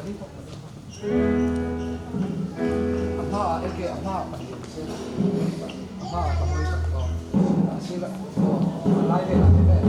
A hmaah enge a hmaah pahnih se a hmaah ka hawi tak aw a sir ah aw a lai velah te vel.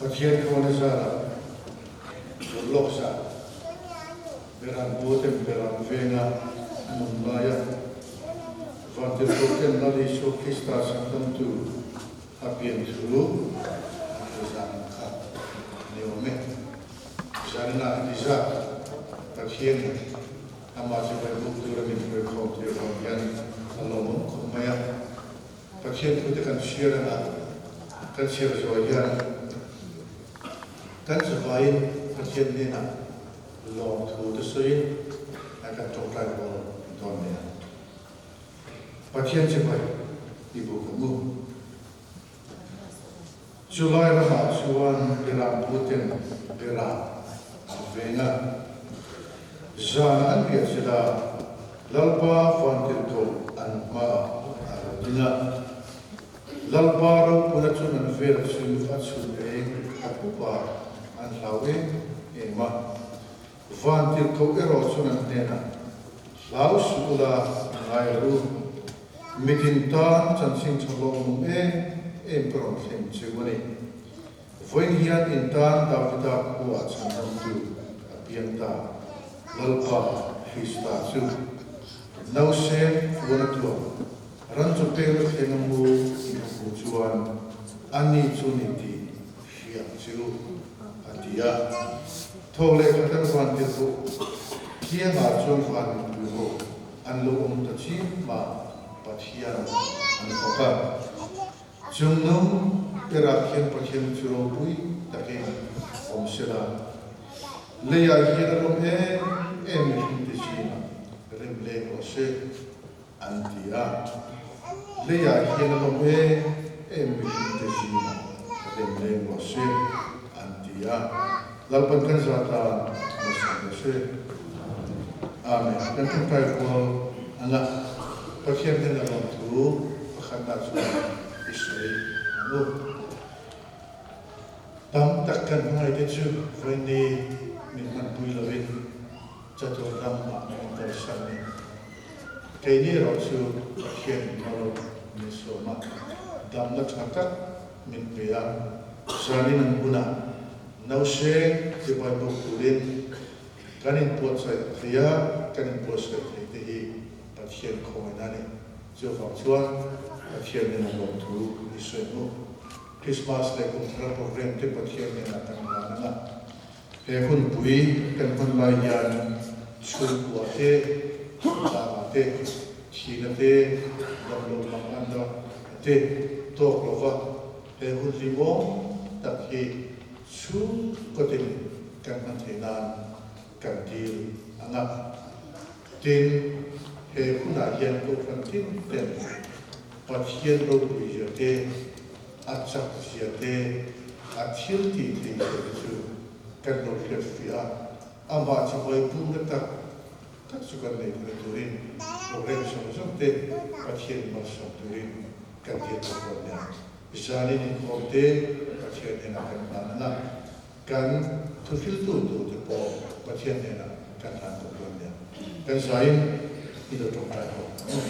Pathian khawn a zarah rawn lawk zah Beram Buaten Beram venga an awm laia Vantirhkohten Lal Isua Krista chhandamtu a pian thu an hre zan ang kha a ni awm e. Zaninah heti zat Pathianin amah chu vaibuk tura min hruaikhawm tir vang hian a lawmawm khawp mai a. Pathian thute kan chhiar anga kan chhiar zuai hian kan chuvaiin Pathian hnenah lawmthu te sawiin a kan tawngtai pawl dawn mai a. Pathian chibai i buk ang u. Chulai ramah chuan Beram puten Beram an veng a, zan an riah zet a, Lalpa vantirhkoh an hmaah a lo ding a. Lalpa ropuina chuan an vel chu a chhun eng a pup a, an hlau em em a. Vantirhkoh erawh chuan an hnenah, Hlau suh ula, ngai ru. Mitin tan chanchin tha lawm awm em em ka rawn thleng cheu a ni. Vawiin hian in tan Davida khuaah chhandamtu a piang ta, Lalpa Krista chu. Nausem puan a tuam, ran chaw pek na thleng a mu in a hmu chuan ani chu ni tih hria ang che u, a ti a. Tho leh khat an van tir bawk. Kiangah chuan van mipui ho an lo awm ta chin ma Pathian an fak a. Chungnung berah khian Pathian chu ropui takin awm sela, leiah hian a lawm em em mihring te zingah rem leng rawh se an ti a. Leiah hian a lawm em em mihring te zingah rem leng rawh se an ti a. Lalpan kan zata malsawm rawh se. Amen. Kan tawngtai rual anga Pathian hnena lawmthu pakhatna chuan i sawi ang u. Tam tak kan hmangaihte chu vawiin min hmanpui lovin chatuan ramah min kalsan a ni. Keini erawh chu Pathian mal min sawm a, damna tha tak min pe a, zanin ang hunah nauseng chibai bawk turin kan inpuatsaih thei a, kan inpuatsaih thei te hi Pathian khawngaihna a ni. Chuvang chuan Pathian nena lawmthu i sawi hnu. Krismas leh kum thar program te Pathian nena kan hlan ang a, he hunpui kan hman lai hian chhungkua te, khawtlangah te, thihna te, damlo mang anna te tawk lova he hun hlimawm tak hi chhungkaw tin kan hman theih nan kan dil ang a. Tin, he hunah hian Kohhran tin ten Pathian ropui zia te, a chak zia te, a thil tih theih zia te chu kan lo hriat fiah a, amah chu vaibungna tak tak chu kan nei thei turin program zawng zawng te Pathian malsawm turin kan dil bawk dawn nia. Zanin inkhawm te Pathian hnenah kan hlan ang a, kan thuhriltu tur te pawh Pathian hnenah kan hlan bawk dawn nia. Kan zaiin i lo tawngtai bawk ang u.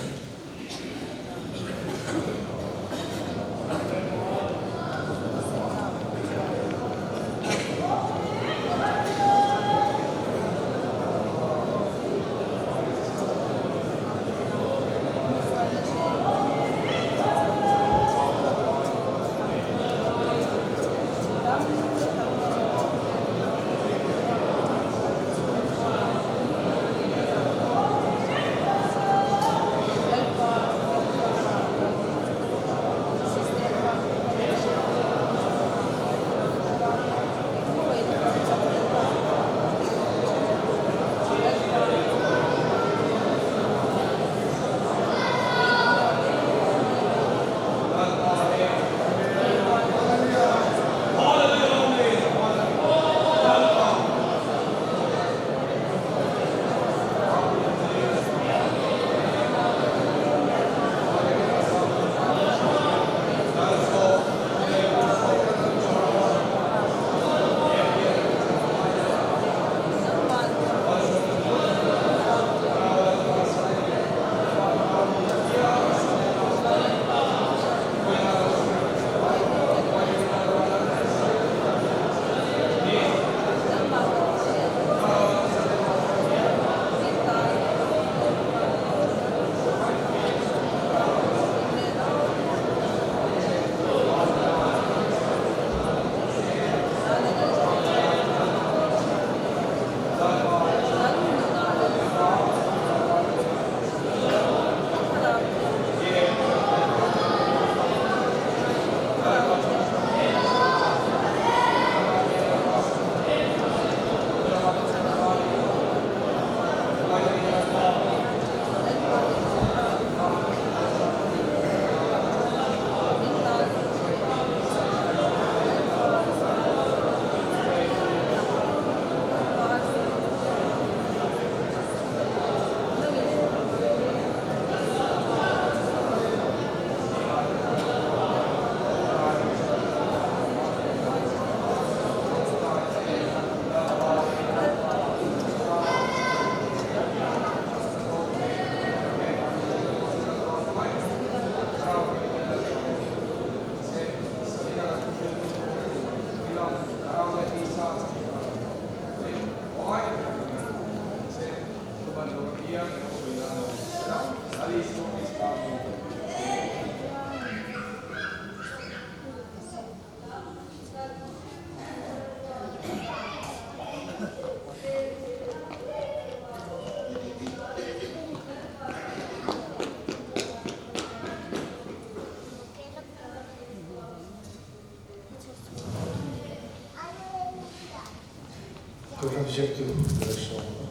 ziaktu Lalsawma.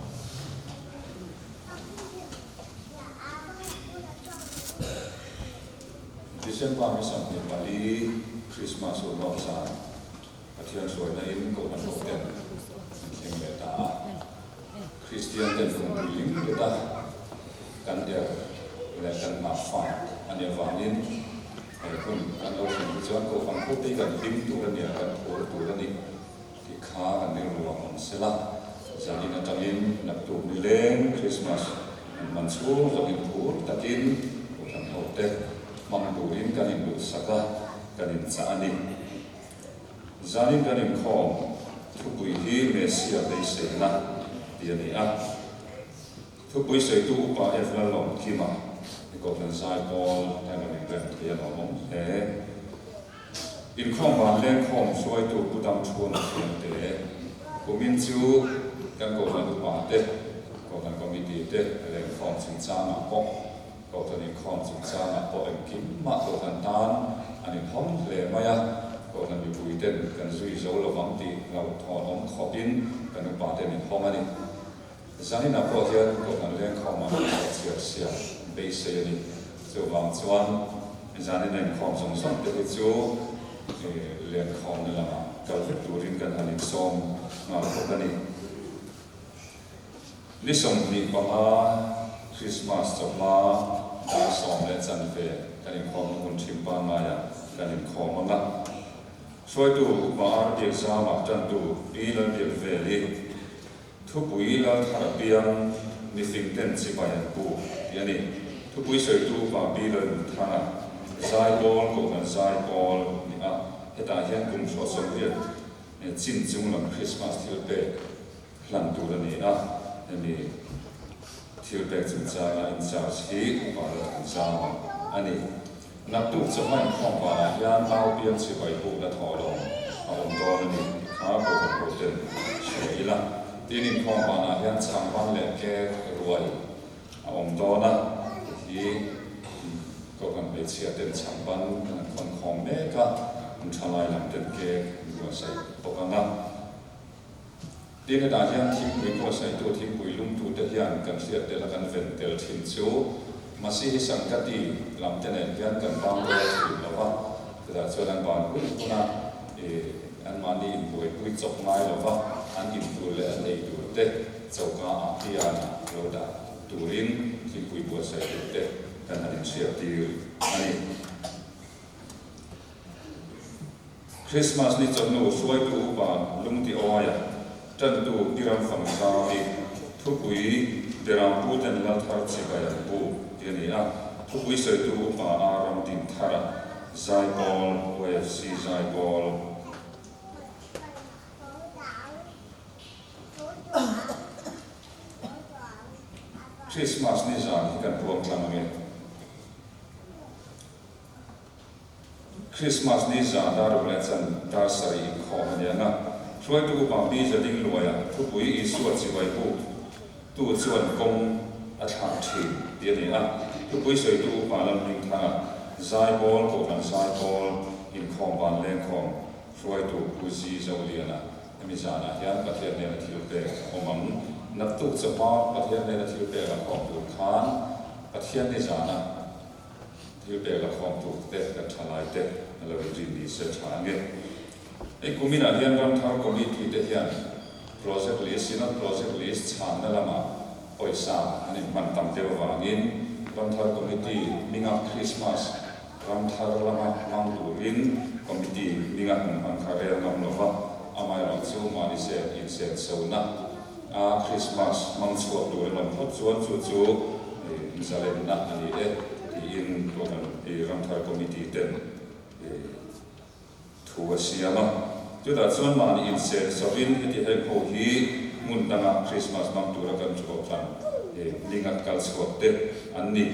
December ni 24 Christmas urlawk zan Pathian hruaina in Kohhran ho ten an thleng leh ta a. Kristian ten kumpui ling let a kan er leh kan nghah fa a nih avangin he hun kan lo thlen hi chuan Kohhran ho te hi kan hlim tur a nia, kan phur tur a ni tih kha kan rilru a awm sela. Zanin atangin naktuk nileng Christmas an hman chhung zawngin phur takin Kohhran ho te hmang turin kan induhsak a, kan inchah a ni. Zanin kan inkhawm thupui hi Messia beiseina tih a ni a. Thupui sawitu Upa F. Lalawmkima i Kohhran Zaipawl hian rawn inrem thei a lawm awm hle. Inkhawm van lengkhawm hruaitu Pu Damchhuana thiamte kumin chu kan Kohhran Upa te, Kohhran Committee te lengkhawm chungchangah pawh Kohhran inkhawm chungchangah pawh engkim mah Kohhran tan an inhawng hle mai a, Kohhran mipui ten kan zui zo lovang tih hlauhthawn awm khawpin kan upa ten inhawng a ni. Zaninah pawh hian Kohhran lengkhawmah kan chhuah chhiar siam beisei a ni. Chuvang chuan zanina inkhawm zawng zawng te hi chu lenkhawmna lamah kal vek turin kan han insawm nghal bawk a ni. Ni 25 Krismas chawhma dar sawm leh chanve kan inkhawmna hmun ṭhim pangaiah kan inkhawm ang a. Hruaitu Upa Ar Biakzamah ṭantu Pi Lalbiakveli, Thupui Lalthar apiang mifing ten chibai an pu tih a ni. Thupui sawitu Upa Pi Lalnunthanga, Zaipawl Kohhran Zaipawl ni a, hetah hian kum hruah 80 chin chunglam Krismas thil pek hlan tur a ni a, hemi thil pek chungchanga in charge hi Upa Lalthanzama a ni. Naktuk chawhma inkhawm vanah hian nau piang chibai bukna thawhlawm a awm dawn a ni tih kha Kohhran hoten hria ila. Tin, inkhawm vanah hian chhangban leh cake ruai a awm dawn a, hei hi Kohhran hmeichhia ten chhangban an khawn khawm mek a, an thalai lam ten cake an buatsaih bawk ang a. Tin, hetah hian thingpui buatsaihtu, thingpui lumtute hian kan hriat tel a kan ven tel thin chu Masihi Sankati lam te nen hian kan bang rual thin lo va, chutah chuan an ban hun huna ih anmahni inbuaipui chawp ngai lo va, an in tur leh an ei tur te choka ah hian lo dah turin thingpui buatsaihtute kan han inhriat tir a ni. Krismas ni chawhnu hruaitu upa Lungti Awia, ṭantu Pi Ramfangzau-i, thupui Beram Pu ten Lalthar Chibai an pu tih a ni a, thupui sawitu upa A Ramdinthara, Zaipawl, YFC Zaipawl. Krismas ni zan hi kan puang tlang ange. Krismas ni zan dar ruk leh chan dar sarih inkhawm a ni ang a, hruaitu upa Pi Zading Luaia thupui Isua chibai buk tu chuan kawng a thlak thin tih a ni a, thupui sawitu upa Lalhmingthanga Zaipawl Kohhran Zaipawl inkhawm van lengkhawm hruaitu Pu Zi Zoliana hemi zanah hian Pathian hnena thil pek a awm ang. Naktuk chawhma Pathian hnena thil pek a khawm tur khan Pathian ni zana Thil pek la khawm tur te kan tha lai te a lo inrin ni se tha ange. Hei kuminah hian Ramthar Committee te hian Project List, Synod Project List chhanna lamah pawisa an inhman tam deuh avangin Ramthar Committee hminga Christmas Ramthar lama hmang turin Committee hminga an hman kha rel ngam lova, amaherawhchu mahni se insenso-na a Christmas hmang chhuak tur an awm phawt chuan chu chu zalenna a ni e tiin Kohhran Ramthar Committee ten thu a siam a. Chutah chuan mahni insen sovin heti heng ho hi hmun danga Christmas hmang tura kan thuawhthlan hminga kal chhuak te an ni.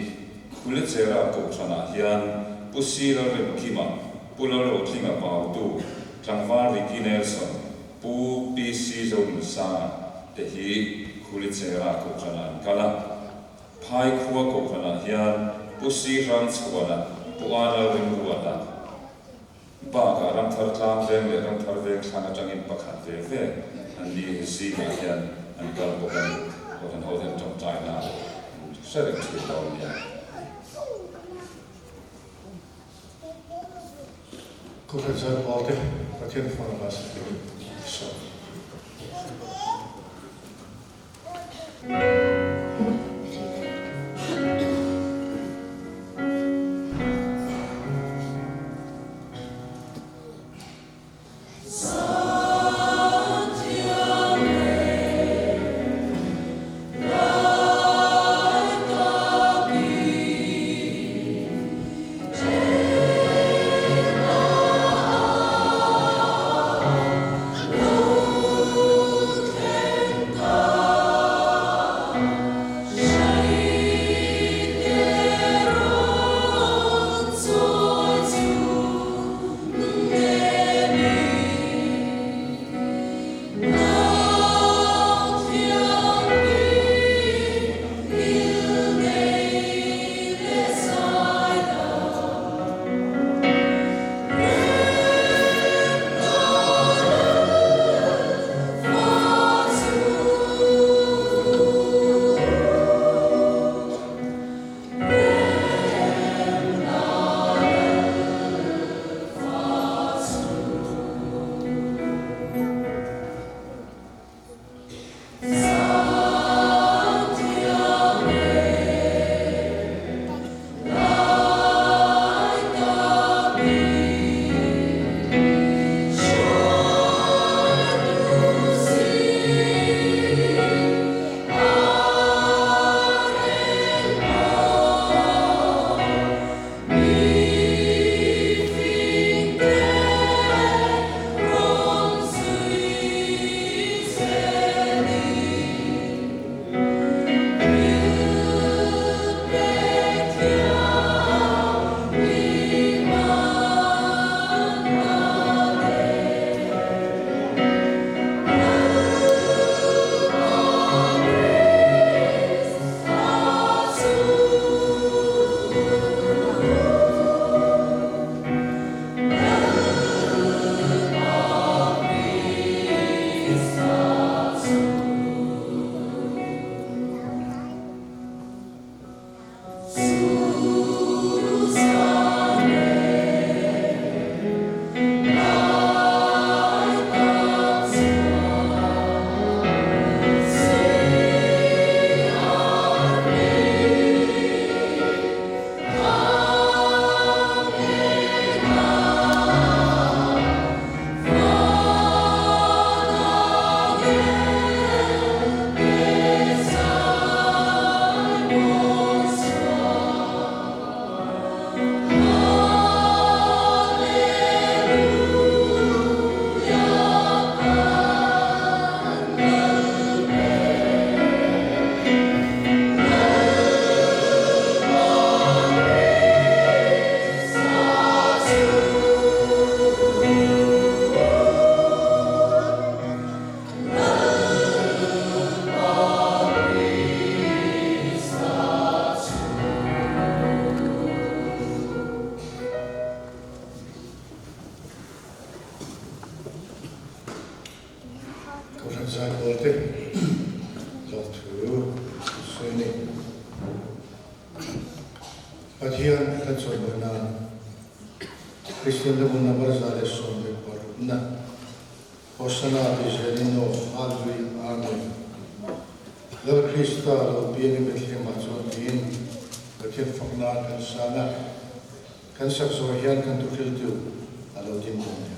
Khulichera Kohhranah hian Pu Si Lalremkima, Pu Lalrotlinga Pautu, Tlangval Ricky Nelson, Pu PC Zonunsanga te hi Khulichera Kohhranah an kal a. Phai khua Kohhranah hian Pu Si Hrangchhuana, Pu A Lalrimruata bakah Ramthar Tlang Veng leh Ramthar Veng thlang atangin pakhat ve ve. Anni zingah hian an kal bawk a ni. Kohhran ho hian tawngtaina an hre reng thin dawn nia. Kohhran Zaipawl te Pathian phone a sa turin sawm. Kohhran Zaipawl te lawmthu sawi a ni. Pathian kan chawimawi nan Kristian te hmun number 116 na Hosanna ti zelin aw Hallelujah Amen. Lal Krista lo piang i Bethlehem ah chuan tiin Pathian fak nan kan san a, kan sak zawh hian kan thuhriltu a lo ding dawn nia.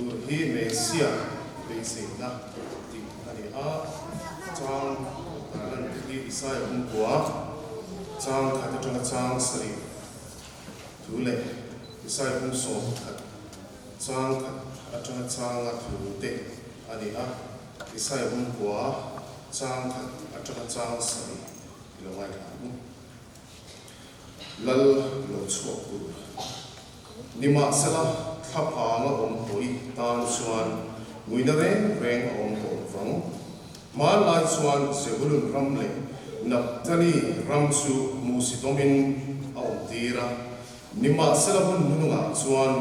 Tur hi Messiah beiseina tih a ni a, chang tarlan te hi Isaia pumkua chang khat atanga chang sarih thu leh Isaia pum 11 chang khat atanga changa thu te a ni a, Isaia pumkua chang khat atanga chang sarih i lo ngaithla ang u. Lal lo chhuak tur. Nimahsela, thlaphang a awm tawh i tan chuan nguina reng reng a awm tawh lovang. Hmanlai chuan Zebulun ram leh Naphtali ram chu hmuhsitawmin a awm tir a, nimahsela hun hnunungah chuan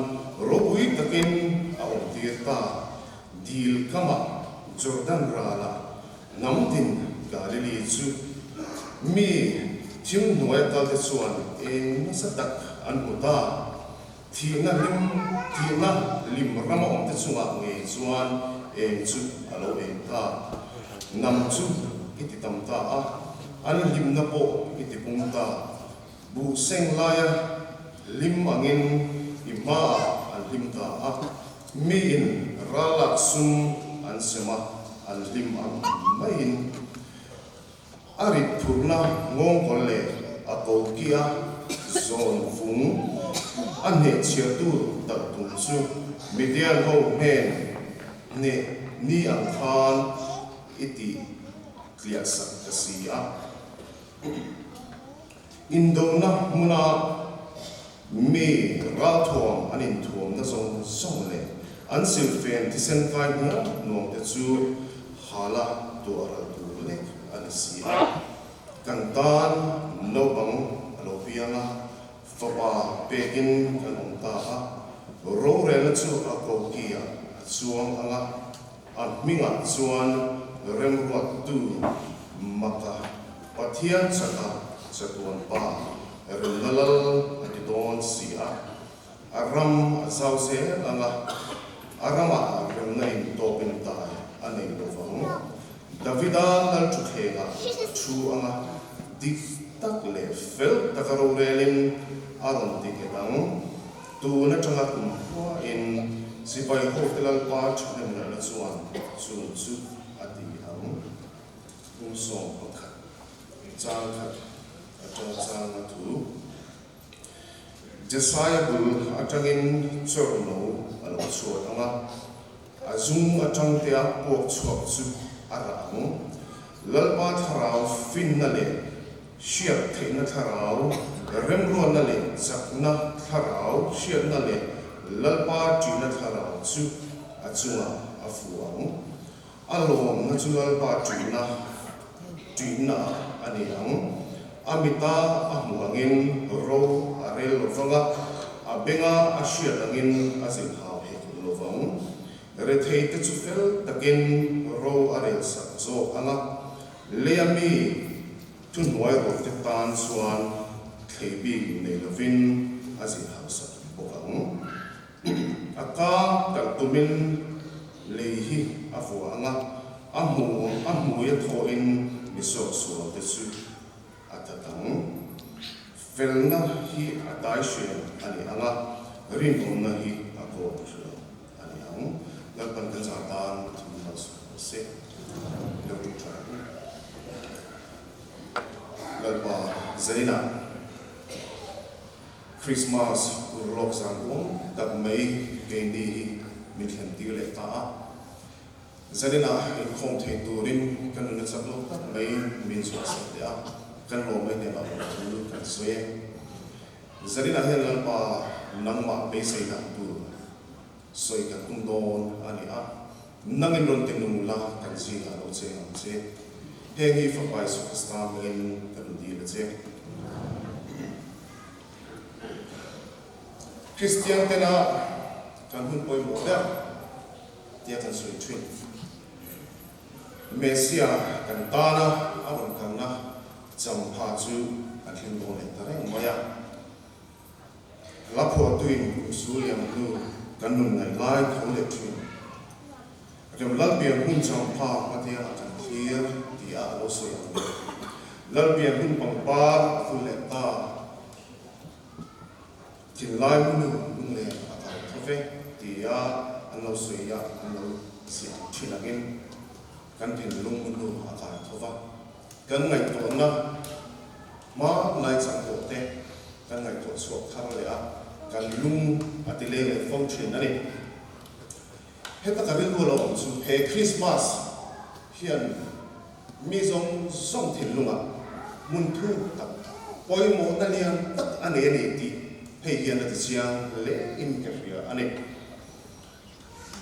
ropui takin a awm tir ta. Dil kamah Jordan ralah Hnam tin Galili chu mi thim hnuaia kalte chuan eng nasa tak an hmu ta. Thihna hlim, thihna lim rama awmte chungah ngei chuan eng chu a lo eng ta. Hnam chu i ti tam ta a, an hlimna pawh i ti pung ta. Buh seng laia hlim angin i hmaah an hlim ta a. Miin ralak sum an sem a, an hlim ang maiin a rit phurhna nghawngkawl leh a kokia zawn vung a hnehchhiahtu talh tum chu Midian ho hnen hneh ni ang khan i tih tliah sak ta si a. Indona hmuna mi ralthuam an inthuamna zawng zawng leh an silhfen thisen kai hniam hnuam te chu hala tuah ral tur lek a ni si a. Kan tan naupang a lo piang a, fapa pekin kan awm ta a, rorelna chu a kokiah a chuang ang a, A hmingah chuan remruattu Maka Pathian chaka chatuan pa remna lal a ti dawn si a, a ram a zau zel ang a, a ramah remna in tawpin tai a nei lo vang. Davida lal thutthlengah a thu ang a, dik tak leh fel taka rorelin a rawn ti nghet ang. Tun atanga kum khuain sipai hote Lalpa thahnemngaihna chuan chung chu a ti ang. Kum 11 chang khat atanga changa thu. Jesaia bul atangin chawrno a lo chhuat ang a, a zung atang tea puak chhuak chu a rah ang. Lalpa thlarau finna leh Hriat theihna thlarau, remruatna leh chakna thlarau, hriatna leh Lalpa ṭihna thlarau chu a chungah a fu ang. A lawmna chu Lalpa ṭihna ṭihna a ni ang. A mita a hmuh angin ro a rel lo vang a, a benga a hriat angin a zilhau hek lo vang. Retheite chu fel takin ro a relsak zawk ang a, Leia mi thuhnuai rawhte tan chuan thlei bik nei lovin a zin hausak bawk ang. A ka kalh tumin lei hi a vuah ang a, a hmu a hmui a thawhin mi suaksual te chu a that ang. Felna hi a tai hriam a ni ang a, rinawmna hi a kawl hriam a ni ang. Lalpan kan zah tan thu malsawm rawh se. Lo ṭawng ṭha ang u. Lalpa Zainah Krismas urlawk zan awm tak mai keini hi min thlen tir leh ta a. Zaninah inkhawm thei turin ka nuna chak lo tak mai min chhuahsak teh a, kan lawm mai hnenah awm thu kan sawi e. Zaninah hian Lalpa nangmah beisei dan tur sawi kan tum dawn a ni a, nangin rawn ti nung la kan zingah lo cheng ang che. Heng hi Fapa Isu Krista hmingin ka nu dil a che. Kristian tena kan hun pawimawh ber. Tia kan sawi thin. Messia kan tana a rawn kalna champha chu a thleng dawn leh ta reng mai a. Hla phuahtuin kum su liam hnu kan nun ngaih lai tho leh thin. Rem Lalpian hun champha hmatiangah kan thlir tia a lo sawi ang. Lalpian hun pangpar a vul leh ta. Thinlai hmunu lunglen a kal tho ve tia. an lo sawi a, an lo siam thin angin kan thinlung hnu a kai tho va, kan ngaihtuahna hmanlai chang tawh te kan ngaihtuah chhuak thar leh a, kan lung a ti leng leh fo thin a ni. Heta ka rilru lo awm chu he Krismas hian mi zawng zawng thinlungah hmun thuk tak, pawimawhna lian tak a nei a ni tih hei hian a ti chiang hle in ka hria a ni.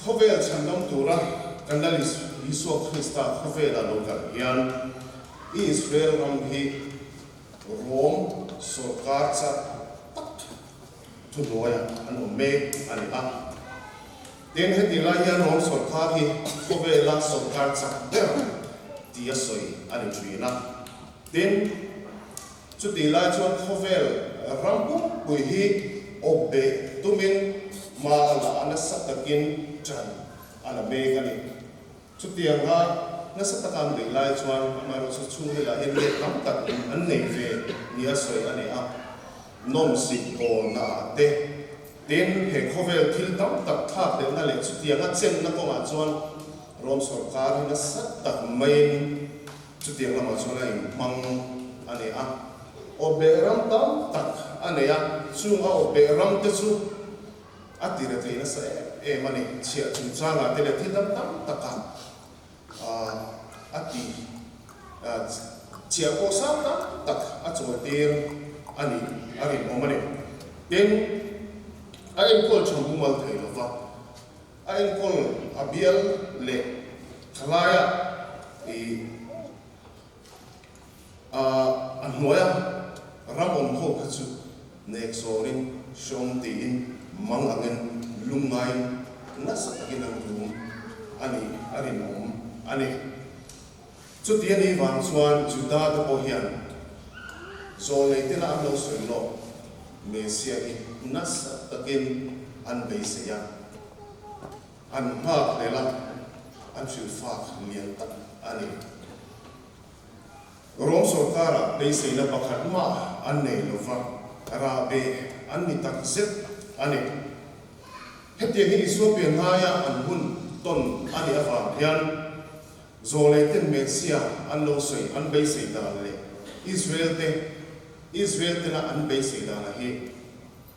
Khawvel chhandam tura kan Lal Isua Krista khawvela lo kal hian Israel ram hi Rom sawrkar chak tak thuhnuaiah an awm mek a ni a. Tin, heti lai hian Rom sawrkar hi khawvela sawrkar chak ber tia sawi a ni thin a. Tin, chutih lai chuan khawvel ram pumpui hi awp beh tumin hma a la a nasa takin ṭan a la mek a ni. Chutianga nasa taka an beih lai chuan amaherawhchu chhungril ah hian let tam tak an nei ve nia sawi a ni a, nawmsip bawlna ah te, tin he khawvel thil tam tak thlak lehna leh chutianga chenna kawngah chuan Rom sawrkar hi nasa tak maiin chutiang lamah chuan a inhmang a ni a. Awpbeh ram tam tak a nei a, chung a awpbeh ram te chu A ti rethei nasa em em a ni. Chhiah chungchangah te leh thil dang tam takah a ti chhiah pawh sang tam tak a chawitir a ni a rinawm a ni. Tin, a enkawl tha mumal thei lova, a enkawl a bial leh thalaiah i A hnuaia ram awm ho kha chu nek zawrin hreawm tiin mang angin lungngaiin nasa takin an rum a ni, a rinawm a ni. Chuti a nih vang chuan Juda te pawh hian zawlnei tena an lo sawi lawk Messia hi nasa takin an beisei a, an nghak hlel a, an hrilhfak lian tak a ni. Rom sawrkarah beiseina pakhat mah an nei lo va, rahbe an ni tak zet a ni. Hetiang hi Isua pian ngaia an hun tawn a nih avang hian Zawlneiten Messia an lo sawi an beisei dan leh Israel-te Israel tena an beisei dana hi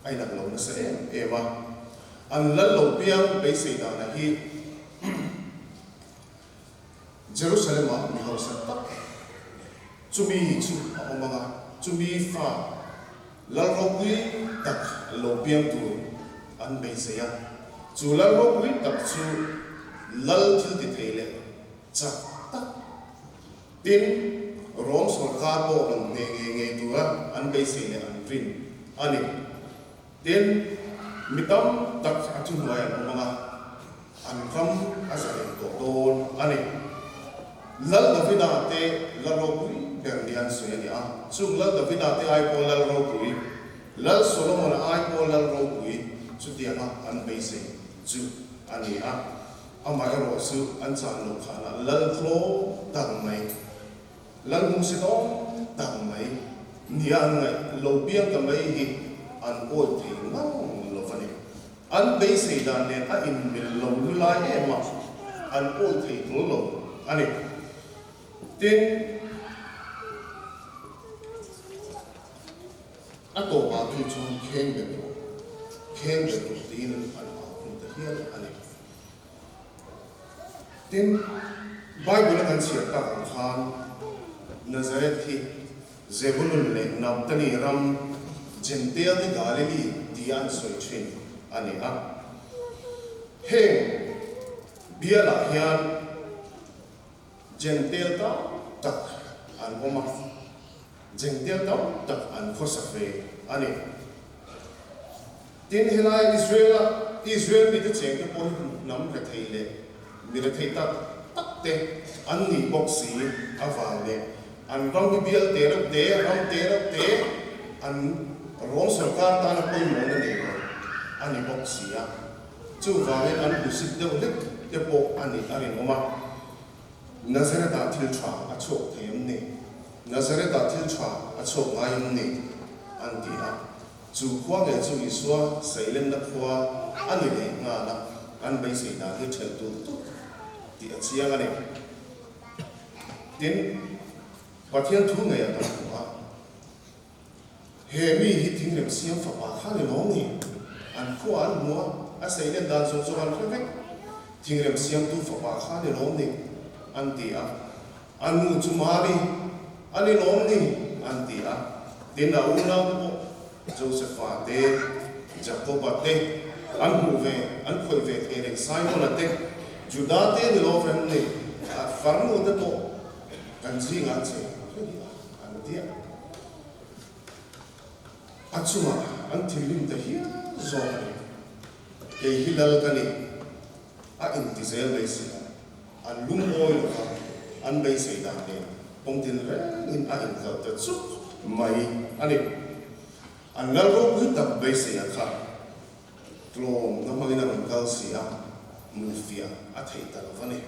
a inang lo nasa em em a. An lal lo piang beisei dana hi Jerusalem-ah mi hausa tak chumi chu a awm ang a, chumi fa lal ropui tak lo piang tur an beisei a. Chu lal ropui tak chu lal thil ti thei leh chak tak, tin, Rom sawrkar pawh rawn hneh ngei ngei tura an beisei leh an rin a ni. Tin, mi tam tak a thuhnuai an awm ang a, an ram a zalen tawh dawn a ni. Lal Davida te Lal ropui ber ni an sawi a ni a, chung Lal Davida te ai pawh Lal ropui, Lal Solomon-a ai pawh Lal ropui chutianga an beisei chu a ni a. Amaherawh chu an chan loh khanah Lal tlawm tak mai, Lal hmuhsitawm tak mai nia an ngaih lo piang ta mai hi an awi thei ngang lo a ni. An beisei dan nen a inmil lo lu lai em a, an awi thei tul lo a ni. Tin, a tawpah phei chuan kheng bet rawh, kheng bet rawh tiin an au khum ta hial a ni. Tin, Bible a kan chhiar tak ang khan Nazareth hi Zebulun leh Naphtali ram Gentail te Galilee tia an sawi thin a ni a. Heng bialah hian Gentail tam tak an awm a, Gentail tam tak an khawsa ve a ni. Tin, helai Israel-a Israel mite chengte pawh hi hnam rethei leh mi rethei tak tak te an nih bawk si avang leh an ram hi bial te reuh te, ram te reuh te an Rom sawrkar tana pawimawhna nei lo a ni bawk si a. Chuvangin an hmusit deuh hlek te pawh a nih a rinawm a. Nazareth-ah thil tha a chhuak thei em ni? Nazareth-ah thil tha a chhuak ngai em ni? an ti a. Chu khua ngei chu Isua seilenna khua a ni leh nghal a. An beisei dan hi ṭhelh tulh tulh tih a chiang a ni. Tin, Pathian thu ngeiah kan hmu a, he mi hi thingrem siam fapa kha ni lo ni? An khua an hmu a, a seilen dan zawng zawng an hre vek. Thingrem siamtu fapa kha ni lo ni? An ti a. A nu chu Mari a ni lawm ni? An ti a. Tin, a unaute pawh Josefa te, Jakoba te an hmuh ve, an khawih ve thei reng, Simon-a te, Juda te ni lo vem ni? A farnu te pawh kan zingah an chei reng hi a, an ti a. A chungah an thinrim ta hial zawk a ni. Kei hi lal ka ni. A inti zel mai si a, an lungawi lo va, an beisei dan nen kawng tin rengin a inkalh ta chuk mai a ni. An lal ropui tak beiseia kha tlawmna hmangin a rawn kal si a, hmuhfiah a theih ta lo va ni.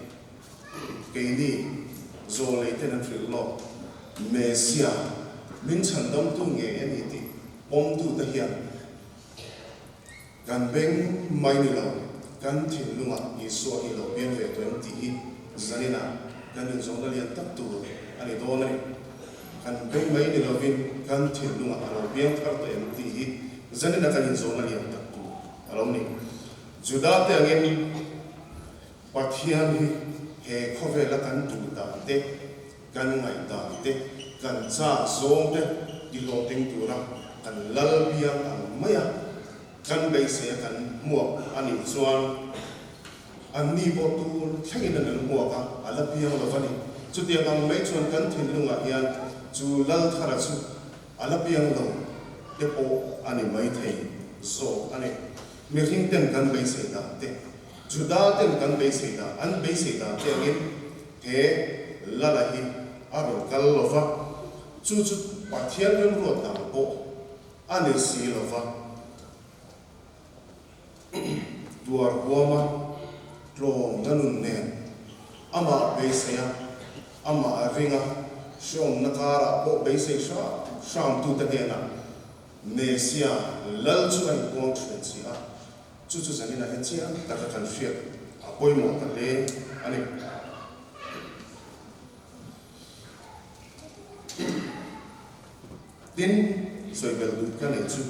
Keini zawlei ten an hrilh lawk, Messia min chhandamtu ngei a ni tih pawmtute hian Kan beng mai ni lo, kan thinlungah Isua hi lo piang ve tawh em tih hi zaninah kan inzawhna lian tak tur a ni dawn a ni. Kan beng mai ni lovin kan thinlungah a lo piang thar tawh em tih hi zaninah kan inzawhna lian tak tur a lo ni. Juda te angin Pathian hi he khawvela kan duh dan te, kan ngaihdan te, kan chak zawng te tihlawhtling tura kan lal biang ang mai a, kan beisei a kan hmuak a nih chuan anni pawh tur thlengin an lo hmuak a, a la piang lo va ni. Chutiang ang mai chuan kan thinlungah hian chu lal thara chu a la piang lo te pawh a ni maithei zawk a ni. Mihring ten kan beisei dan te, Juda ten kan beisei dan, an beisei dan te angin he Lala hi a rawn kal lo va, chu chu Pathian remruat dan pawh a ni si lo va. Tuar huama tlawmna nun nen amah beisei a, amah a ring a, hreawmna karah pawh beisei hram hramtute hnenah Messia Lal chu a inpuang ṭhen si a, chu chu zaninah hian chiang taka kan hriat a pawimawh ta hle a ni. Tin, sawi belh duh ka neih chu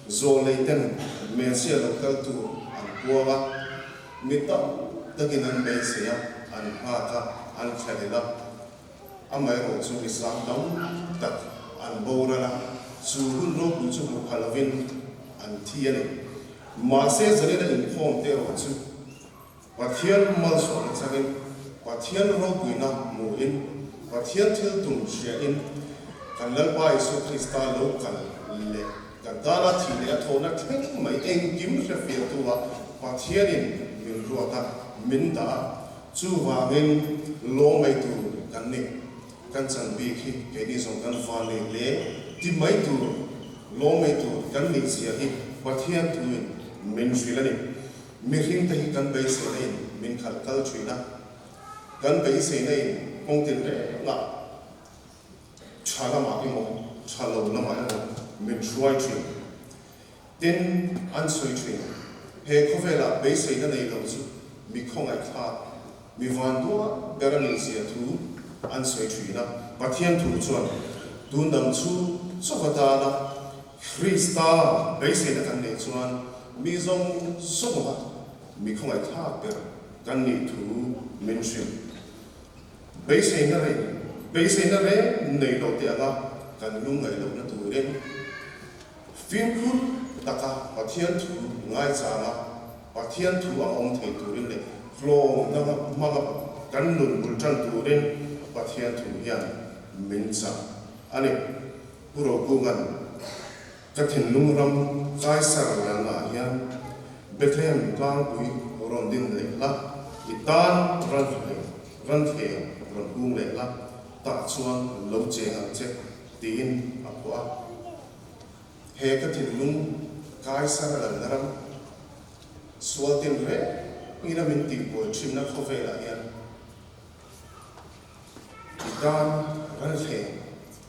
zawlei ten Messia lo kal tur an puang a, mi tam takin an beisei a, an nghak a, an thlahlel a. Amaherawh chu mi sang tam tak an boral a, chu hun ropui chu hmu pha lovin an thi a ni. Mahse zanina inkhawm te erawh chu Pathian malsawmna changin, Pathian ropuina hmuhin, Pathian thil tum hriain kan Lalpa Isua Krista lo kal leh kan tana thih leh a thawhna thleng mai engkim hrefiahtu ah Pathianin min ruat a, min dah a. Chuvangin law mai tur kan ni. Kan chan bik hi keini zawng kan van nei hle ti mai tur, law mai tur kan nih zia hi Pathian thuin min hrilh a ni. Mihring te hi kan beiseina in min khalh kal thin a, kan beiseina in kawng tin rengah tha lamah emaw tha lo lamah emaw min hruai thin. Tin, an sawi thin. He khawvelah beiseina nei lo chu mi khawngaihthlak, mi vanduah ber a nih zia thu an sawi thin a. Pathian thu chuan tun dang chu chauh atana Krista beiseina kan neih chuan mi zawng zawnga mi khawngaihthlak ber kan nih thu min hrilh. Beiseina reng, beiseina reng nei lo teh anga kan lungngaih lohna turin, Fimkhur taka Pathian thu ngaichanga Pathian thu a awm thei turin leh hlawmna hmanga kan nun bul tan turin Pathian thu hian min chah a ni. Pu Rokunga'n ka thinlung ram Kaisar lalnaah hian Bethlehem tlangpui rawn din leh la, i tan ranthleng rawn hung leh la, tah chuan lo cheng ang che. Tiin a phuah a. He ka thinlung Kaisar a lalna ram, sual tin rengin a min tihbuai thinna khawvelah hian i tan ralthleng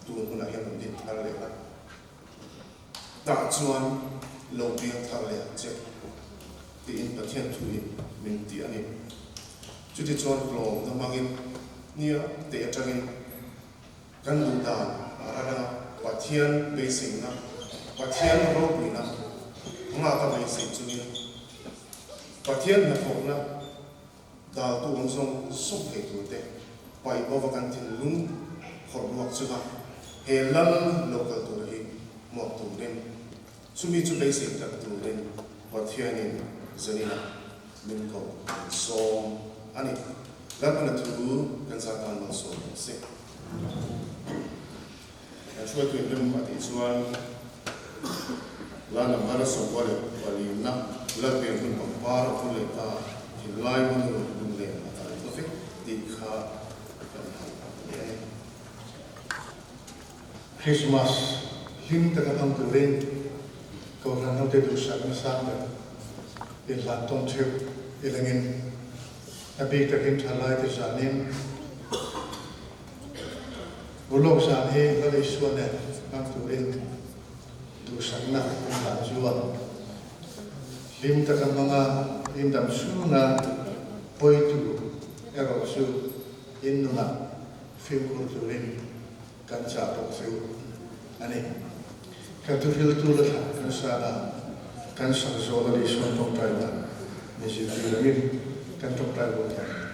tun hunah hian rawn din thar leh la, tah chuan lo piang thar leh ang che. Tiin Pathian thuin min ti a ni. Chutichuan tlawmna hmangin nia teh atangin kan duh dan a ran anga Pathian beiseina, Pathian ropuina nghaka beisei chungin Pathian hnathawhna daltu awm zawng zawng thei turte paih bova kan thinlung phawrh ruak chunga he lal lo kal tur hi hmuak turin Chumi chu beisei tak turin Pathianin zaninah min ko sawm a ni. Lalpana thu kan zah tan malsawm ang se. Kan hruaitu in rem a tih chuan la number 94na Lalpian hun pangpar a vul leh ta thinlai hmunu lunglen a kai ta vek tih kha kan han leh a ni. Christmas hlim taka hmang turin Kohhran hote duhsakna sang ber inhlan tawn theuh ilangin a bik takin thalaite zanin Bulawk zan hi Lal Isua nen hmang turin duhsakna inhlan chuan hlim taka hmanga indam chhunga pawitu erawh chu in nunah fimkhur turin kan chah bawk chu a ni. Kan thuhriltu la thlah kan san a, kan sak zawl a Lisuan tawngtai dan ni zirtir angin kan tawngtai bawk hian.